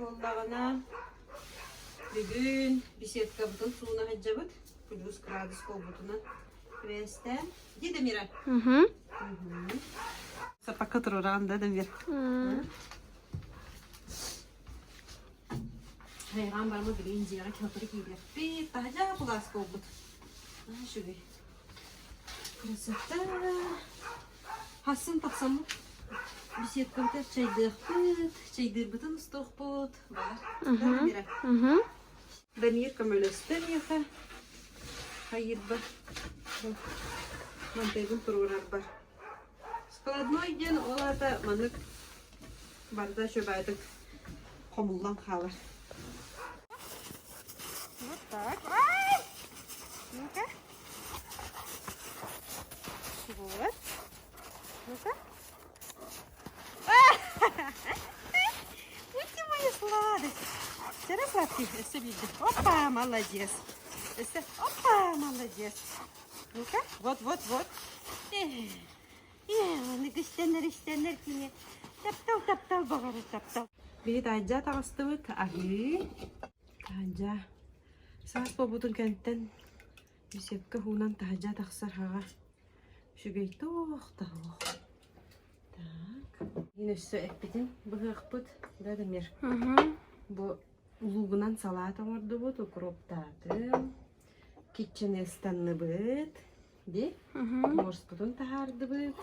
буоллаҕына бүгүн беседкабытын сууна сылдьабыт. Плюс градус буолбутунан сибээстээн. Дии Дамира? Мгм. Сапакка туруораҕын да Дамир? Хайҕаан барма билигин дьиэҕэ килотары киириэхпит. Таһдьа кулаас буолбут. Үчүгэй. Красота. Хассын тахсаммыт беседкабытыгар чайдыахпыт, чайдыырбытын устуохпут. Баар. Дамира. Дамир көмөлөстө миэхэ. Хайыырбар. Мантайбын туруорарбар. Складной диэн ол аата маннык барыта үчүгэйдик хомуллан хаалар. Вот так. Ай! Ну-ка. Вот. Ну-ка. Ой, ты моя сладость. Вчера сладкий, өссө биирдэ. Опа, молодец. Өссө, опа, молодец. Ну-ка, вот, вот, вот. Аныгы истэнэр кини. Таптал, таптал баҕара таптал. Биһи таһдьа таҕыстыбыт аһыы. Таһдьа. Саас буолбутун кэнтэн беседка уунан таһдьа тахсар хаҕа. Үчүгэй туох да суох. Так. Мин өссө эппитин быһыахпыт. Да, Дамир? Бу луугунан салаат оҥордубут, укроптаатым. Китченестанныбыт. Ди морспутун таһаардыбыт.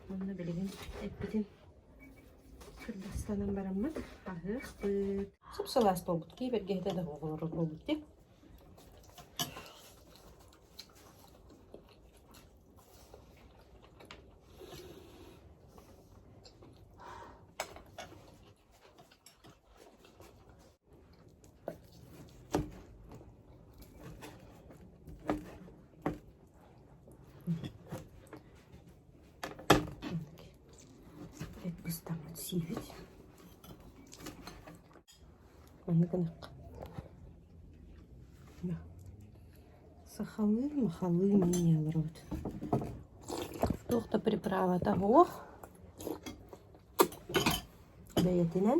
Уонна билигин эппитин кырбастанан бараммыт аһыахпыт. Сып-сылаас буолбут, киибэргэһитэ да оҕолору буолбут дии. Эт быстаммыт сиибит. Маннык гыныахха. Сахалыы махалыы миинэ олоробут. Туох да приправата суох. Бэйэтинэн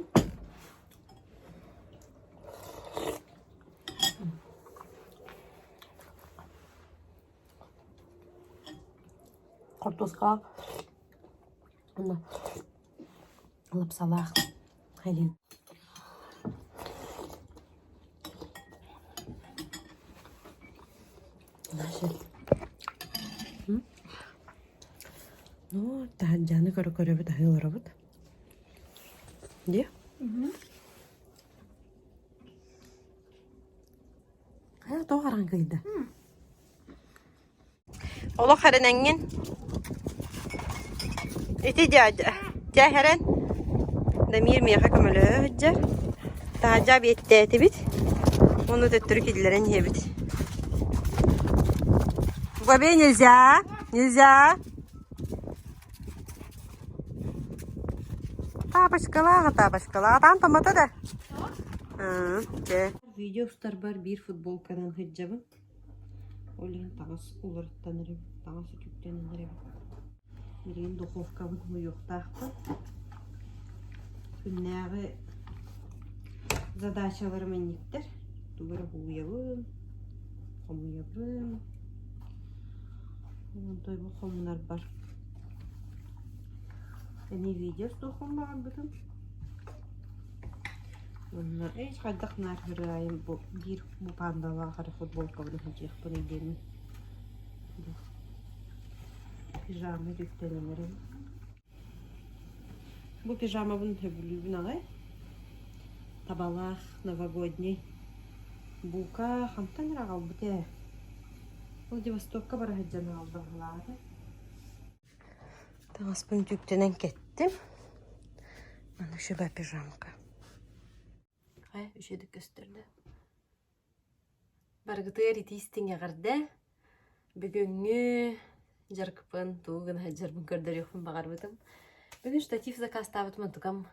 хортуоскаҕа уонна лапсалаах Хелен Ну, таһырдьаны көрө-көрөбүт аһыы олоробут. Дии? Хайа тоҕо хараҥ кыйда? Олох эрэнэҥҥин. Ити дядя, дьэ эрэн. Дамир миэхэ көмөлөһө сылдьар. Таһырдьа эбиэттээтибит. Уонна төттөрү киллэрэн иһэбит. Бабе нельзя, нельзя. Тапочкалаах, тапочкалаах. Там томата да? Видео устарбар биир футболканан сылдьабын. Ол иһин таҥас уларыттанарым, таҥас үтүктэнэн эрэбин. Билигин духовкабын хомуйуохтаахпын. Күннээҕи задачаларым инниктэр. Тугу эрэ хууйабын, хомуйабын. Онтон бу хомунарбар эмиэ видео устуохпун баҕарбытым. Уонна эй хайдах наар ырыайым бу биир бу паандалаах эрэ футболкабын иһитиэхпин диэммин пижама үтүктэнэн эрэбин. Бу пижамабын сөбүлүүбүн аҕай. Табалаах новогодний бука хантан эрэ аҕалбыт ээ. Владивостокка бара сылдьан аҕалла быһыылаах этэ. Таҥаспын үтүктэнэн кэттим. Аны шуба пижамка. Хайа үчүгэйдик көстөр да. Барыгытыгар итии истиҥ эҕэрдэ. Бүгүҥҥү дьарыкпын, тугу гына сылдьарбын көрдөрүөхпүн баҕарбытым. Бүгүн штатив заказтаабытым онтукам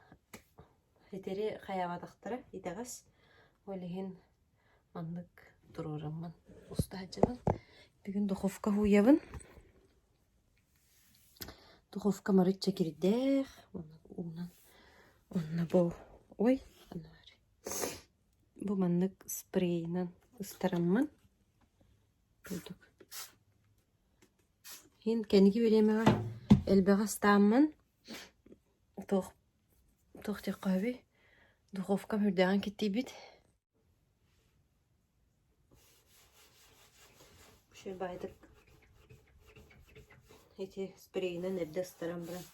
ситэри хайаабатахтара итэҕэс. Ол иһин маннык туруораммын уста сылдьабын. Бүгүн духовка һууйабын. Духовка марычча кирдээх, уонна уунан уонна бу ой, аны баар. Бу маннык спрейынан ыстараммын курдук. Иһин кэнники бириэмэҕэ элбэҕи астааммын туох туох диэххэ сөбүй духовкам үрдээҕин киттийбит. Үчүгэй баайдык ити спрейинэн эрдэ ыстаран баран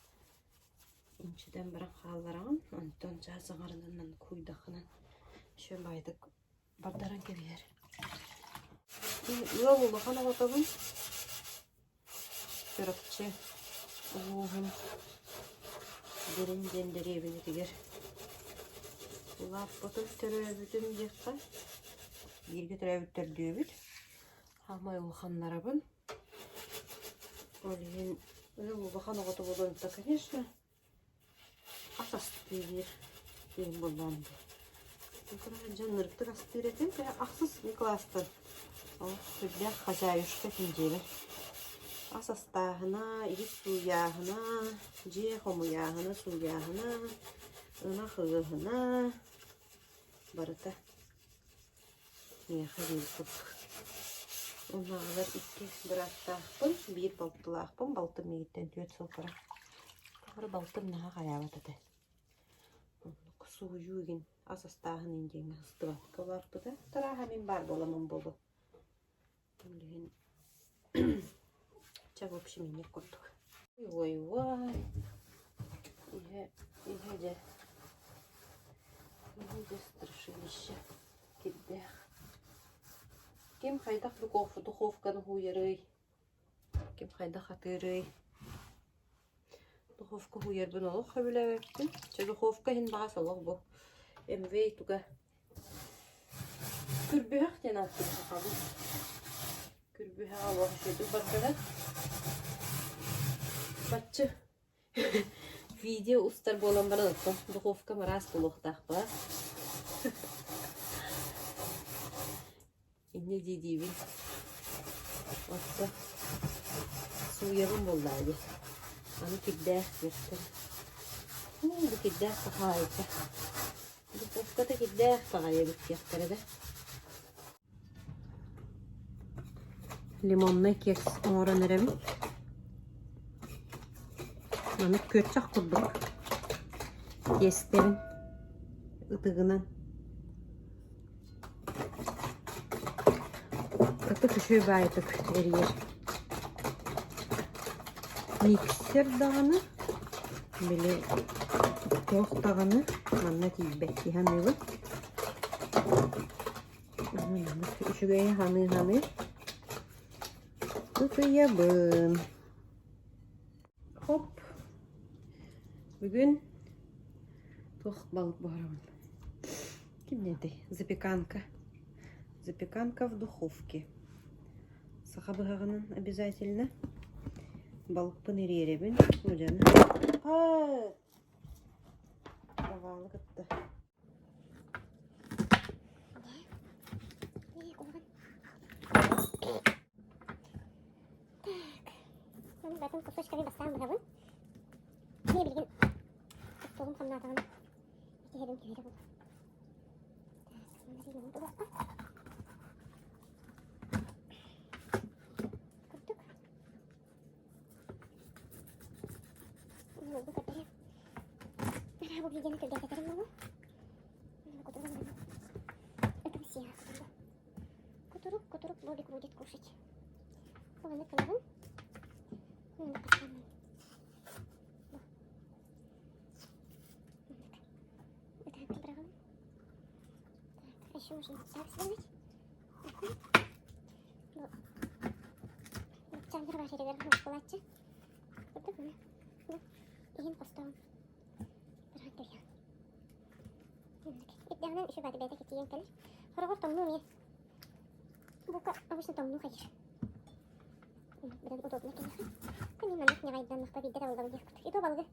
инчэтэн баран хааллараҕын, онтон чаас аҥарынан маннык кууйдаххына үчүгэй баайдык бардаран кэбиһэр. Ыал улахан оҕотобун Чурапчы улууһун Дириҥ диэн дэриэбинэтигэр улааппытым, төрөөбүтүм диэххэ, бииргэ төрөөбүт төрдүөбүт. Хаамай улаханнарабын. Ол иһин ыал улахан оҕото буолан, конечно, Ас астыы диир киһим буоллаҕым дии. Дьон ынырыктык астыыр этим. Ахсыс кылаастан ол сүрдээх хозяюшка этим дьиэбэр. Ас астааһына, иһит сууйааһына, дьиэ хомуйааһына, сууйааһына, ынах ыаһына барыта Миэхэ биир курдук. Уоннааҕылар икки бырааттаахпын, биир балтылаахпын. Балтым миигиттэн 4 сыл кыра. Тоҕо эрэ балтым наһаа хайаабат этэ. Оннук сууйуу игин ас астааһын иин диэҥҥэ сыстыбакка улааппыта. Тарааһа мин баар буоламмын буолуо. Ол иһин чэ в общем инник курдук. Ой-ой, иһэ, иһэ дьэ, иһэ дьэ страшилище кирдээх. Ким хайдах духовканы һууйарый? Ким хайдах атыырый? Духовка һууйарбын олох сөбүлээбэппин. Чэ духовка иһин баҕас олох бу МВ туга Күрбүһэх диэн ааттыыр сахабыт. Күрбүһэх олох үчүгэйдик барбата. Бачча видео устар буолан баран оттон духовкам ыраас буолуохтаах баар. Инньэ дии-диибин. Отто сууйабын буоллаа дии. Аны кирдээх диэхтэрэ. Уу, бу кирдээх сахаайка. Духовката кирдээх баҕайы эбит диэхтэрэ да. Лимоннай кекс оҥорон эрэбин. Маннык күөрчэх курдук тиэстэбин ытыгынан Ытык үчүгэй баайытык эрийэр. Миксер даҕаны, били туох даҕаны манна тиийбэт дии саныыбын. Үчүгэйи саныы-саныы ытыйабын. Хоп. Бүгүн туох балык буһарабын? Кимнээтэй? Запеканка. Запеканка в духовке. Саха быһаҕынан обязательно. Балыкпын ириэрэбин. Удьаны. Даваалы кытта. Так, батын кусочками бастаан быһабын. Эмиэ билигин остуолум хамнаатаҕына итиһэбин түһэрэ буолуо. Так, манна туруохха. Курдук. Бу көрдөрүө. Бу видеоны түргэтэтэрим буолуо. Это все. Кутурук, кутурук, Бобик будет кушать. Маннык гынабын. Маннык хастааммын. Маннык. Ытаһын быраҕабын. Так, а еще можно вот так сделать. Бу бу бар буолааччы. Курдук бу иһин хостоон быраҕан кэбиһэҕин. Ирдэҕинэн үчүгэй баҕайы бэйэтэ кичийэн кэлэр. Хороҕор тоҥнуу эмиэ. Бука обычно тоҥнуу хайыыр. Быдан удобно киниэхэ. Мин маннык ньаҕайданнахпа биирдэ табыллабын диэх курдук. И то балыгы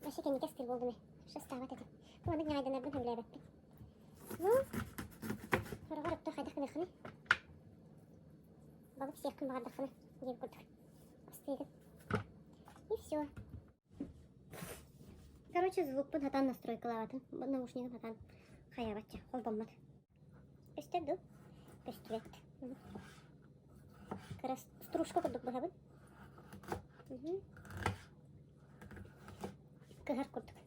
вообще кэнники астыыр буолдум ээ. Шастаабат этим. Бу маннык ньаҕайданарбын сөбүлээбэппин. Ну, хороҕор оттор хайдах гыныаххыный? Балык сиэххин баҕардаххына диэн курдук. Астыыгын. И все. Короче, звукпун сатаан настройкалаабатым. Наушнигым сатаан хайаабатча, холбоммот. Көстөр дуу? Көстүбэт. Кыра стружка курдук быһабын. Кыһар курдук.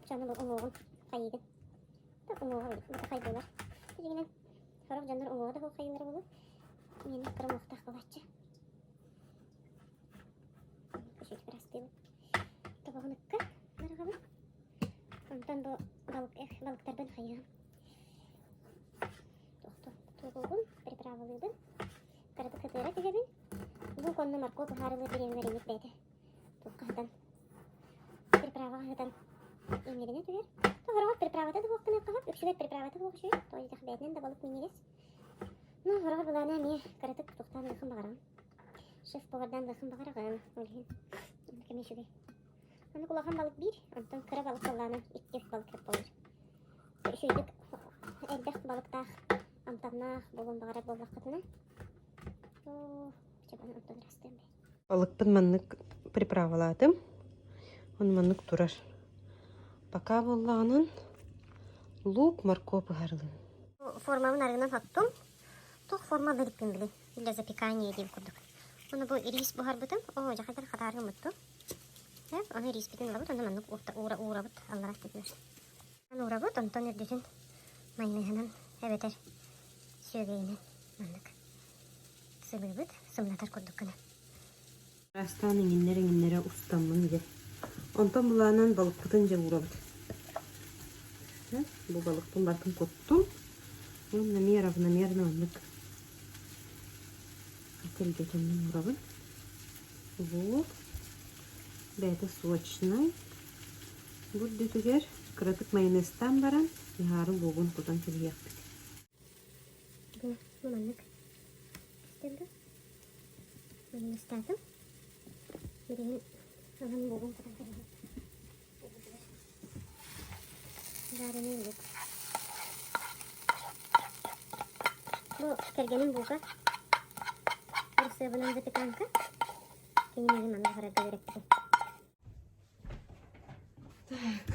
Чаны бу уҥуоҕун хайыыгын. Уҥуоҕа бытахай буолар. Дьиҥинэн сорох дьоннор уҥуоҕа да хайыылара буолуо. Миэнэ кыра уҥуохтаах буолааччы. Үчүгэй ырастыыбын. Тобоҕунукка бараҕабын. Онтон бу балык, балыктарбын хайыам. Туохтуубун, приправалыыбын. Кыратык сытыара түһэбин. Лук уонна моркуоп ыһаарылыыр бириэмэбэр инник бэйэтэ туохха сытан приправаҕа сытан иҥнэринэ түһэр. Тоҕороҕор приправата да буохтаныахха сөп. Үксүгэр приправата буох үчүгэй. Тоҕо диэтэх бэйэтинэн да балык минньигэс. Ну, хороҕор былаана эмиэ кыратык туохтаан ылыаххын баҕараҕын. Шеф-повардаан ылыаххын баҕараҕын. Ол иһин оннук эмиэ үчүгэй. Оннук улахан балык биир, онтон кыра балык буоллаҕына икки балык сөп буолар. Үчүгэйдик элбэх балыктаах, амтаннаах буолуон баҕарар буоллаххытына, оо, чабаны онтон ырастыам бэй. Балыкпын маннык приправалаатым. Он маннык турар. Пока буоллаҕынан лук, моркуоп ыһарылын. Формабын арыынан соттум. Туох форма ылбыппын били для запекания диэн курдук. Ону бу рис буһарбытым. Оо, дьахайдар хатаарга муттум. Ону риспитин ылабыт, онно маннык уура уурабыт аллара өттүтүгэр. Уурабыт, онтон үрдүтүн майонеһынан эбэтэр сүөгэйинэн маннык сыбыыбыт, сымнатар курдук гына. Араастаан иҥиннэр-иҥиннэрэ устаммын дьэ. Онтон былаанан балыкпытын дьэ уурабыт. Бу балыкпын барытын куттум. Уонна эмиэ равномерно оннук тэлгэтэммин уурабын. Вот. Бэйэтэ сочнай. Бу үрдүтүгэр кыратык майонезтаан баран, ыһаары лугун кутан кэбиһиэхпит. Бу маннык көстөр Майонезтаатым. Билигин ылан лугун кутан кэбиһиэм. Жареный лук. Бу кэргэним булка. Ырысыабынан запеканка. Кини миигин манна харарга үөрэппитэ. Так.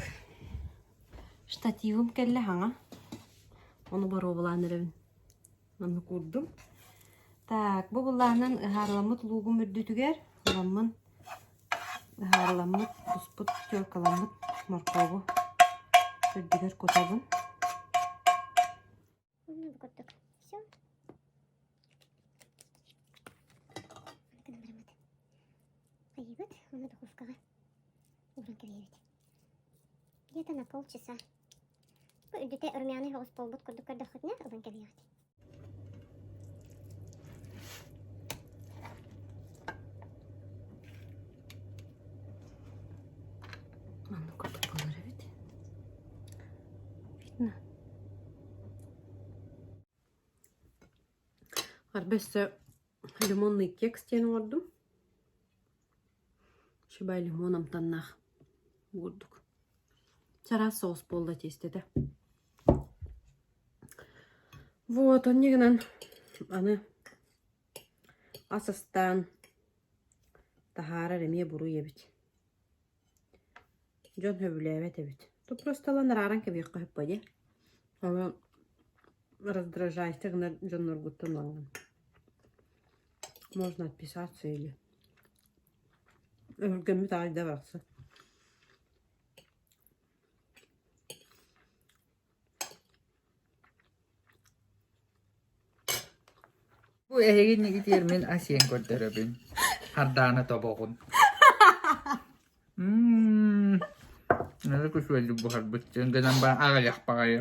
Штативым кэллэ хаҥа. Ону боруобалаан эрэбин. Манна куурдум. Так, бу былаанан ыһаарыламмыт луугум үрдүтүгэр ыламмын ыһаарыламмыт, буспут, теркаламмыт моркуобу үрдүгэр кутабын. Ну, бу курдук. Все. Хайыбыт, уну духовкаҕа ууран кэбиһэбит. Где-то на полчаса. Бу үрдүтэ румяный соҕус буолбут курдук көрдөххүтүнэ ылан кэбиһэҕит. Маннык курдук буолар эбит. Видно? Арба өссө лимонный кекс диэн оҥордум. Шибай лимон амтаннаах курдук. Чараас соус буолла тиэстэтэ. Вот, онньа гынан аны ас астаан таһаарар эмиэ буруй эбит. Дьон сөбүлээбэт эбит. То просто ылан арааран кэбиһиэххэ сөп буо дии. Ону раздражайся гынар дьонноргуттан ылаҥҥын. Можно отписаться или Өһүргэммит аҕай да барахсан. Бу эһигиннигитигэр мин асиэн көрдөрөбүн. Хардаана тобоҕун. Мм. Нары күсүөллүк буһарбыт гынан ба аҕыйах баҕайы.